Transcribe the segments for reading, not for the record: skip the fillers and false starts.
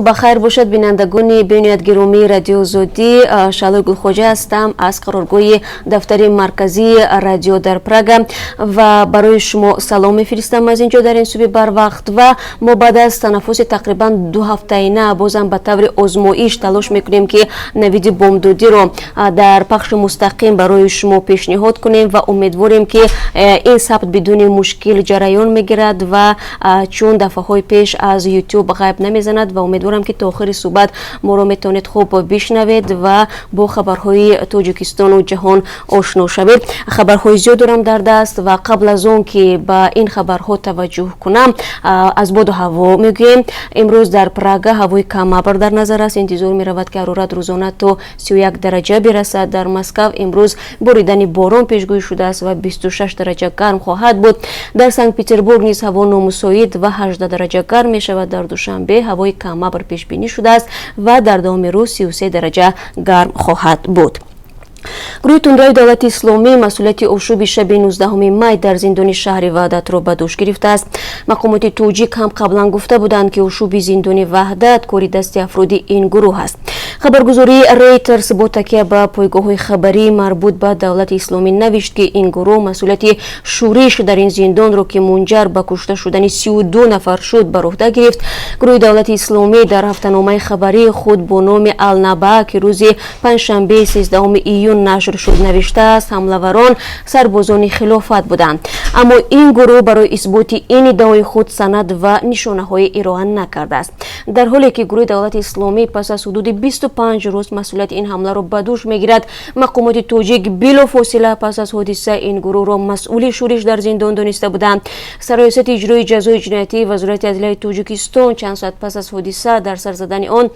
Ба хайр бошад, бинандагони бениҳоят гиромии Радио Озодӣ. Шаҳлои Гулхоҷа ҳастам аз қароргоҳи дафтари марказии радио дар Прага ва барои шумо салом мефиристам аз ин ҷо дар ин субҳи барвақт. Ва мо баъд аз танаффуси тақрибан 2 ҳафтаина бозам ба таври озмоиш талош мекунем, ки Навиди бомдодиро дар пахши мустақим барои шумо пешниҳод кунем ва умедворем, ки ин сабт бидуни мушкил ҷараён мегирад ва чун дафъаҳои пеш аз Ютуб ғайб намезанад. Ва умедворам, ки то охири суҳбат моро метавонед хуб бишнавед ва бо хабарҳои Тоҷикистону ҷаҳон ошно шавед. Хабарҳои зиёд дорам дар даст ва қабл аз он ки ба ин хабарҳо таваҷҷӯҳ кунам, аз боду ҳаво мегӯем. Имрӯз дар Прага ҳавои камабр дар назар аст. Интизор меравад, ки ҳарорат рӯзона то 31 дараҷа бирасад. Дар Москав имрӯз боридани борон пешгӯӣ шудааст ва 26 дараҷа гарм хоҳад буд. Дар Санкт Петербург низ ҳаво номусоид ва 18 дараҷа гарм мешавад. Дар Душанбе ҳавои камабр пешбинӣ шудааст ва дар давоми рӯз 33 дараҷа гарм хоҳад буд. Гурӯҳи тундрави Давлати Исломӣ масъулияти ошӯби шаби 19 май дар зиндони шаҳри Ваҳдатро ба дӯш гирифтааст. Мақомоти тоҷик ҳам қаблан гуфта буданд, ки ошӯби зиндони Ваҳдат кори дасти афроди ин гурӯҳ аст. Хабаргузории Рейтерс бо такя ба пойгоҳҳои хабарии марбут ба Давлати Исломӣ навишт, ки ин гурӯҳ масъулияти шӯриш дар ин зиндонро, ки мунҷар ба кушта шудани 32 нафар шуд, бар уҳда гирифт. Гурӯҳи Давлати Исломӣ дар ҳафтаномаи хабарии худ бо номи Алнаба, ки рӯзи панҷшанбеи 13 июн нашр шуд, навиштааст, ҳамлаварон сарбозони хилофат буданд. Аммо ин гурӯҳ барои исботи ин иддаои худ санад ва нишонаҳое ироа накардааст. Дар ҳоле ки гурӯҳи Давлати Исломӣ пас аз ҳудуди 25 рӯз масъулияти ин ҳамларо ба дӯш мегирад, мақомоти тоҷик билофосила пас аз ҳодиса ин гурӯҳро масъули шӯриш дар зиндон дониста буданд. Сарраёсати иҷрои ҷазои ҷиноятии Вазорати адлияи Тоҷикистон чанд соат пас аз ҳодиса дар сар задани он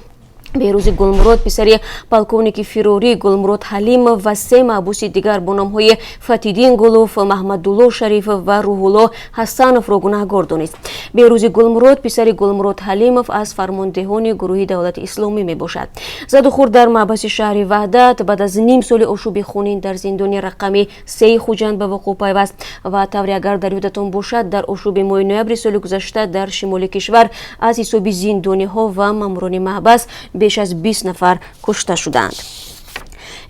Беҳрӯзи Гулмурод, писари полковники фирорӣ Гулмурод Ҳалимов ва се маҳбуси дигар бо номҳои Фатиддин Гулов, Маҳмадулло Шарифов ва Рӯҳулло Ҳасановро гунаҳгор донист. Беҳрӯзи Гулмурод, писари Гулмурод Ҳалимов, аз фармондеҳони гурӯҳи Давлати Исломӣ мебошад. Задухӯрд дар маҳбаси шаҳри Ваҳдат баъд аз ним соли ошӯби хунин дар зиндони рақами сеи Хуҷанд ба вуқӯъ пайваст. Ва тавре агар дар ёдатон бошад, дар ошӯби моҳи ноябри соли гузашта дар шимоли кишвар аз ҳисоби зиндониҳо ва мамурони маҳбас беш аз 20 нафар кушта шуданд.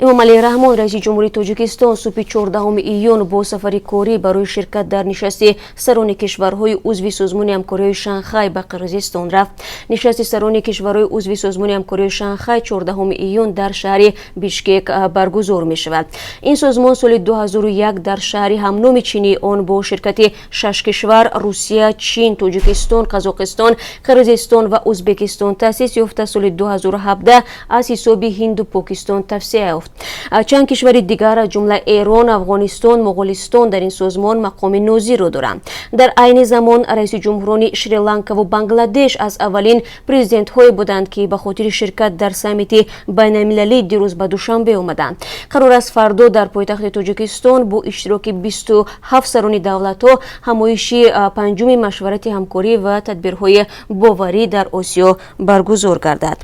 Эмомалӣ Раҳмон, раиси ҷумҳурии Тоҷикистон, субҳи 14 июн бо сафари корӣ барои ширкат дар нишасти сарони кишварҳои узви Созмони ҳамкориҳои Шанхай ба Қирғизистон рафт. Нишасти сарони кишварҳои узви Созмони ҳамкориҳои Шанхай 14 июн дар шаҳри Бишкек баргузор мешавад. Ин созмон соли 2001 дар шаҳри ҳамноми чинии он бо ширкати шаш кишвар: Русия, Чин, Тоҷикистон, Қазоқистон, Қирғизистон ва Ӯзбекистон таъсис ёфта, соли 2017 аз ҳисоби Ҳинду Покистон тавсеа ёфт. Чанд кишвари дигар, аз ҷумла Эрон, Афғонистон, Моғолистон, дар ин созмон мақоми нозирро доранд. Дар айни замон раиси ҷумҳурони Шри-Ланкаву Бангладеш аз аввалин президентҳое буданд, ки ба хотири ширкат дар саммити байналмилалӣ дирӯз ба Душанбе омаданд. Қарор аст, фардо дар пойтахти Тоҷикистон бо иштироки 27 сарони давлатҳо ҳамоиши панҷуми машварати ҳамкорӣ ва тадбирҳои боварӣ дар Осиё баргузор гардад.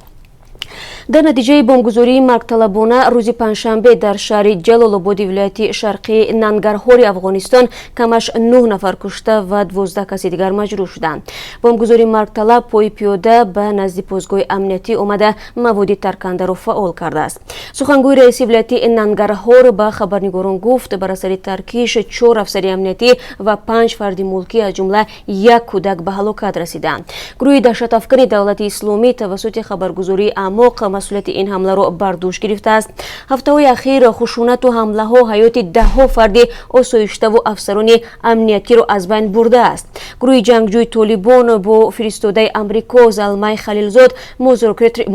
Дар натиҷаи бомбгузории маргталабона рӯзи панҷшанбе дар шаҳри Ҷалолободи вилояти шарқии Нангарҳори Афғонистон камаш нӯҳ нафар кушта ва 12 каси дигар маҷрӯҳ шуданд. Бомбгузори маргталаб пои пиёда ба назди посгоҳи амниятӣ омада, маводи таркандаро фаъол кардааст. Сухангӯи раиси вилояти Нангарҳор ба хабарнигорон гуфт, бар асари таркиш чор афсари амниятӣ ва панҷ фарди мулкӣ, аз ҷумла як кӯдак, ба ҳалокат расиданд. Гурӯҳи даҳшатафкани Давлати Исломӣ тавассути хабаргузории Аъмоқ масъулияти ин ҳамларо бар дӯш гирифтааст. Ҳафтаҳои ахир хушунату ҳамлаҳо ҳаёти даҳҳо фарди осоиштаву афсарони амниятиро аз байн бурдааст. Гурӯҳи ҷангҷӯи Толибон бо фиристодаи Амрико Залмай Халилзод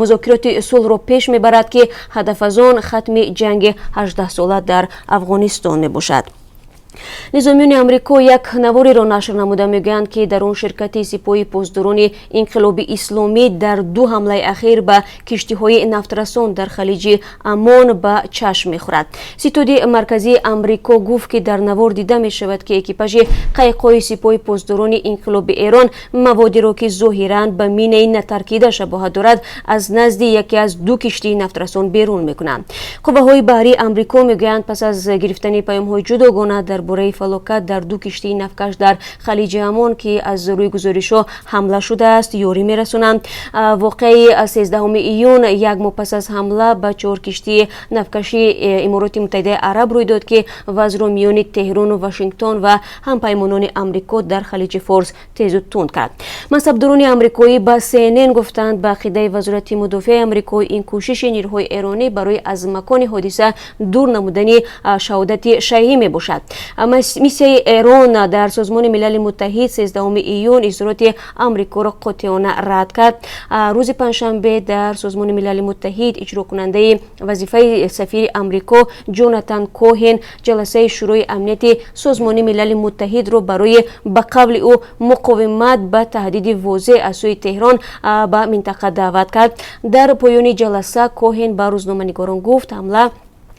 музокироти сулҳро пеш мебарад, ки ҳадаф аз он хатми ҷанги 18сола дар Афғонистон мебошад. Низомиёни Амрико як навориро нашр намуда мегӯянд, ки дар он ширкати Сипоҳи Посдорони Инқилоби Исломӣ дар ду ҳамлаи ахир ба киштиҳои нафтрасон дар халиҷи Амон ба чашм мехӯрад. Ситоди марказии Амрико гуфт, ки дар навор дида мешавад, ки экипажи қайиқҳои Сипоҳи Посдорони Инқилоби Эрон маводеро, ки зоҳиран ба минаи натаркида шабоҳат дорад, аз назди яке аз ду киштии нафтрасон берун мекунанд. Қувваҳои баҳрии Амрико мегӯянд, пас аз гирифтани паёмҳои ҷудогона дар Бораи фалокат дар ду киштии нафткаш дар Халиҷи Омон, ки аз рӯи гузоришҳо ҳамла шудааст, ёрӣ мерасонанд. Воқеаи 13 июн як моҳ пас аз ҳамла ба чор киштии нафткаши Имороти Муттаҳидаи Араб рӯй дод, ки вазъро миёни Теҳрону Вашингтон ва ҳампаймонони Амрико дар Халиҷи Форс тезу тунд кард. Мансабдорони амрикоӣ ба CNN гуфтанд, ба ақидаи Вазорати мудофиаи Амрико, ин кӯшиши нерӯҳои эронӣ барои аз макони ҳодиса дур намудани шаҳодати шайъӣ мебошад. Миссияи Эрон дар Созмони Милали Муттаҳид 13 июн изҳороти Амрикоро қотеона рад кард. Рӯзи панҷшанбе дар Созмони Милали Муттаҳид иҷрокунандаи вазифаи сафири Амрико Ҷонатан Коҳен ҷаласаи Шӯрои Амнияти Созмони Милали Муттаҳидро барои, ба қавли ӯ, муқовимат ба таҳдиди возеҳ аз сӯи Теҳрон ба минтақа даъват кард. Дар поёни ҷаласа Коҳен ба рӯзноманигорон гуфт, ҳамла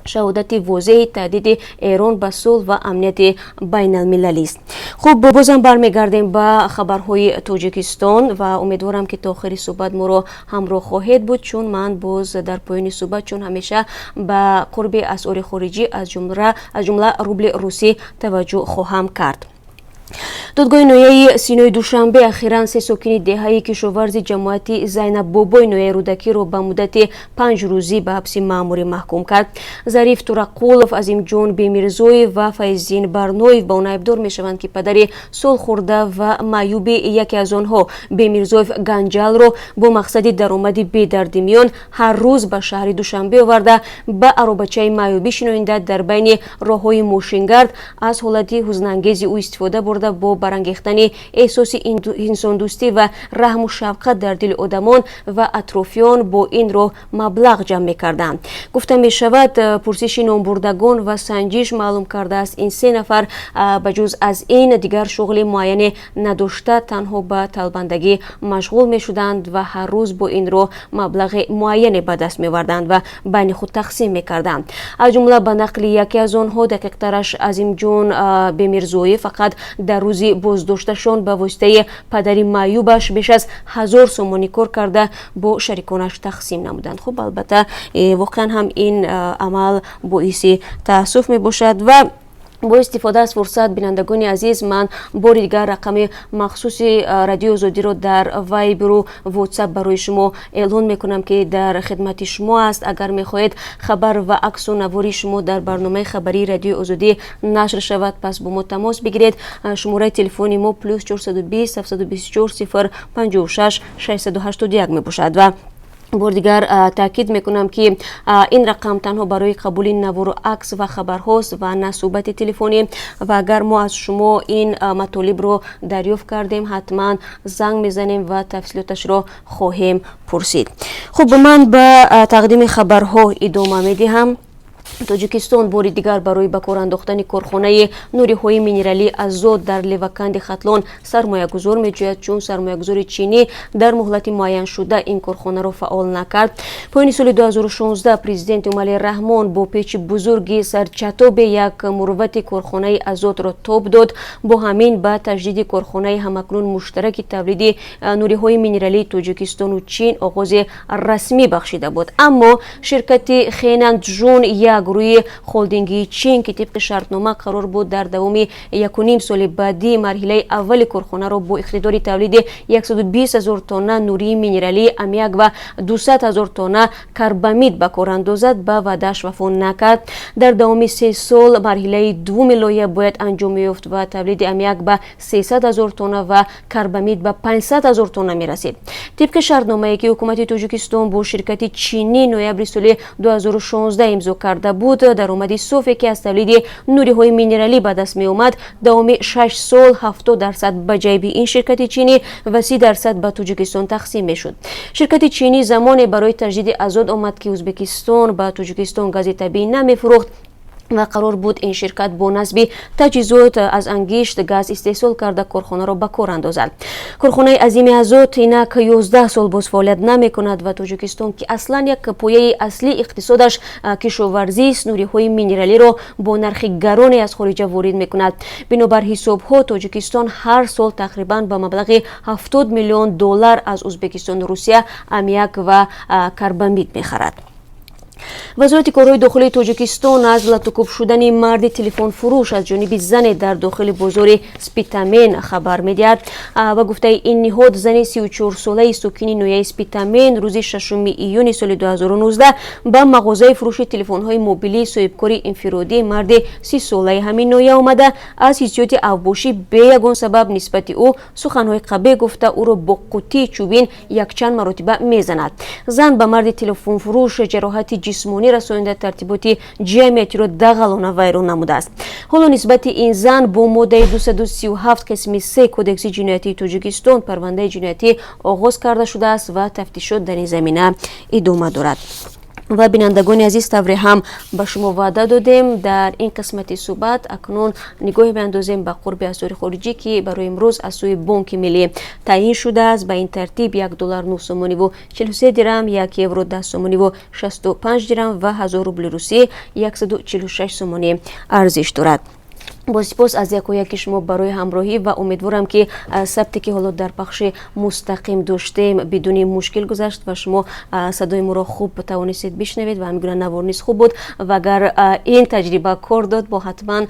шаҳодати возеҳи таҳдиди Эрон ба сулҳ ва амнияти байналмилалист. Хуб, бозам бармегардем ба хабарҳои Тоҷикистон ва умедворам, ки то охири суҳбат моро ҳамроҳ хоҳед буд, чун ман боз дар поёни суҳбат, чун ҳамеша, ба қурби асъори хориҷӣ, аз ҷумла рубли русӣ таваҷҷӯҳ хоҳам кард. Додгоҳи ноҳияи Синои Душанбе ахиран се сокини деҳаи кишоварзи ҷамоати Зайнаббобои ноҳияи Рӯдакиро ба муддати 5 рӯзӣ ба ҳабси маъмурӣ маҳкум кард. Зариф Турақулов, Азимҷон Бемирзоев ва Файзин Барноев ба он айбдор мешаванд, ки падари солхӯрда ва маъюби яке аз онҳо, Бемирзоев Ганҷалро, бо мақсади даромади бедарди миён ҳар рӯз ба шаҳри Душанбе оварда, ба аробачаи маъюбӣ шинонида, дар байни роҳҳои мошингард аз ҳолати ҳузнангези ӯ истифода бурда, бо барангехтани эҳсоси инсондӯстӣ ва раҳму шафқат дар дили одамон ва атрофиён бо ин роҳ маблағ ҷамъ мекарданд. Гуфта мешавад, пурсиши номбурдагон ва санҷиш маълум кардааст, ин се нафар ба ҷуз аз ин дигар шуғли муайяне надошта, танҳо ба талбандагӣ машғул мешуданд ва ҳар рӯз бо ин роҳ маблағи муайяне ба даст меоварданд ва байни худ тақсим мекарданд. Аз ҷумла, ба нақли яке аз онҳо, дақиқтараш Азимҷон Бемирзоев, фақат дар рӯзи боздошташон ба воситаи падари маъюбаш беш аз 1000 сомонӣ кор карда, бо шариконаш тақсим намуданд. Хуб, албатта, воқеан ҳам ин амал боиси таассуф мебошад. Ва бо истифода аз фурсат, бинандагони азиз, ман бори дигар рақами махсуси Радиои Озодиро дар Вайберу Ватсап барои шумо эълон мекунам, ки дар хидмати шумо аст. Агар мехоҳед хабар ва аксу навори шумо дар барномаи хабарии Радиои Озодӣ нашр шавад, пас бо мо тамос бигиред. Шумораи телефони мо +420 724 056 681 мебошад. Ва бори дигар таъкид мекунам, ки ин рақам танҳо барои қабули навору акс ва хабарҳост ва на суҳбати телефонӣ. Ва агар мо аз шумо ин матолибро дарёфт кардем, ҳатман занг мезанем ва тафсилоташро хоҳем пурсид. Хуб, ман ба тақдими хабарҳо идома медиҳам. Тоҷикистон бори дигар барои ба кор андохтани корхонаи нуриҳои минералии азот дар Леваканди Хатлон сармоягузор меҷӯяд, чун сармоягузори чинӣ дар муҳлати муайяншуда ин корхонаро фаъол накард. Поёни соли 2016 президент Эмомалӣ Раҳмон бо печи бузурги сарчатобе як мурвати корхонаи азотро тоб дод. Бо ҳамин ба таҷдиди корхонаи ҳамакнун муштараки тавлиди нуриҳои минералии Тоҷикистону Чин оғози расмӣ бахшида буд. Аммо ширкати Хенанджун, як гурӯҳи холдингии Чин, ки тибқи шартнома қарор буд дар давоми 1,5 соли баъдӣ марҳилаи аввали корхонаро бо иқтидори тавлиди 120 ҳазор тонна нурии минералии аммиак ва 200 ҳазор тонна карбамид ба кор андозад, ба ваъдааш вафо накард. Дар давоми 3 сол марҳилаи дуввуми лоиҳа бояд анҷом меёфт ва тавлиди аммиак ба 300 ҳазор тонна ва карбамид ба 500 ҳазор тонна мерасид. Тибқи шартномае, ки ҳукумати Тоҷикистон бо ширкати чинӣ ноябри соли 2016 имзо карда буд, даромади софе, ки аз тавлиди нуриҳои минералӣ ба даст меомад, давоми 6 сол 70% ба ҷайби ин ширкати чинӣ ва 30% ба Тоҷикистон тақсим мешуд. Ширкати чинӣ замоне барои таҷдиди азот омад, ки Ӯзбекистон ба Тоҷикистон гази табиӣ намефурӯхт ва қарор буд ин ширкат бо насби таҷҳизот аз ангишт газ истеҳсол карда, корхонаро ба кор андозад. Корхонаи азими азот инак 11 сол боз фаъолият намекунад ва Тоҷикистон, ки аслан як пояи аслии иқтисодаш кишоварзист, нуриҳои минералиро бо нархи гароне аз хориҷа ворид мекунад. Бинобар ҳисобҳо, Тоҷикистон ҳар сол тақрибан ба маблағи 70 миллион доллар аз Ӯзбекистону Русия аммиак ва карбамид мехарад. Вазорати корҳои дохилии Тоҷикистон аз латукӯб шудани марди телефонфурӯш аз ҷониби зане дар дохили бозори Спитамен хабар медиҳад. Ба гуфтаи ин ниҳод, зани 34-солаи сокини ноҳияи Спитамен рӯзи 6 июни соли 2019 ба мағозаи фурӯши телефонҳои мобилии соҳибкори инфиродӣ, марди 30-солаи ҳамин ноҳия омада, аз ҳиссиёти авбошӣ бе ягон сабаб нисбати ӯ суханҳои қабеҳ гуфта, ӯро бо қуттии чӯбин якчанд маротиба мезанад. Зан ба марди телефонфурӯш ҷароҳати ҷисмонӣ расонида, тартиботи ҷамъиятиро дағалона вайрон намудааст. Ҳоло нисбати ин зан бо моддаи 237 қисми 3 Кодекси ҷиноятии Тоҷикистон парвандаи ҷиноятӣ оғоз карда шудааст ва тафтишот дар ин замина идома дорад. Ва, бинандагони азиз, тавре ҳам ба шумо ваъда додем дар ин қисмати суҳбат, акнун нигоҳе биандозем ба қурби асъори хориҷӣ, ки барои имрӯз аз сӯи Бонки Миллӣ таъйин шудааст. Ба ин тартиб, 1 доллар 9 сомониву 43 дирам, 1 евро 10 сомониву 65 дирам ва 1000 рубли русӣ 146 сомонӣ арзиш дорад. Бо сипос аз яку яки шумо барои ҳамроҳӣ ва умедворам, ки сабте, ки ҳоло дар пахши мустақим доштем, бидуни мушкил гузашт ва шумо садои моро хуб тавонистед бишнавед ва ҳамин гуна навор низ хуб буд. Ва агар ин таҷриба кор дод, бо ҳатман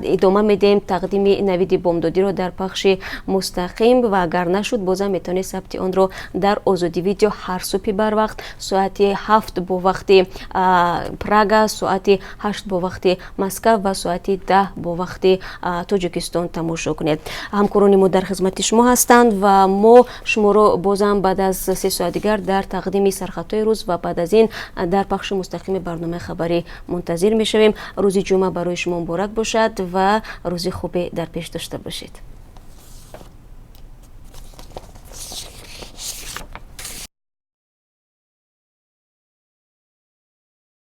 идома медиҳем тақдими Навиди бомдодиро дар пахши мустақим ва агар нашуд, бозам метавонед сабти онро дар Озодӣ Видео ҳар субҳи барвақт соати 7 бо вақти Прага, соати 8 бо вақти Москав ва соати 10 бо вақти Тоҷикистон тамошо кунед. Ҳамкорони мо дар хизмати шумо ҳастанд ва мо шуморо бозам баъд аз 3 соат дигар дар тақдими сархатҳои рӯз ва баъд аз ин дар пахши мустақими барномаи хабарӣ мунтазир мешавем. Рӯзи ҷумъа барои шумо муборак бошад ва рӯзи хубе дар пеш дошта бошед.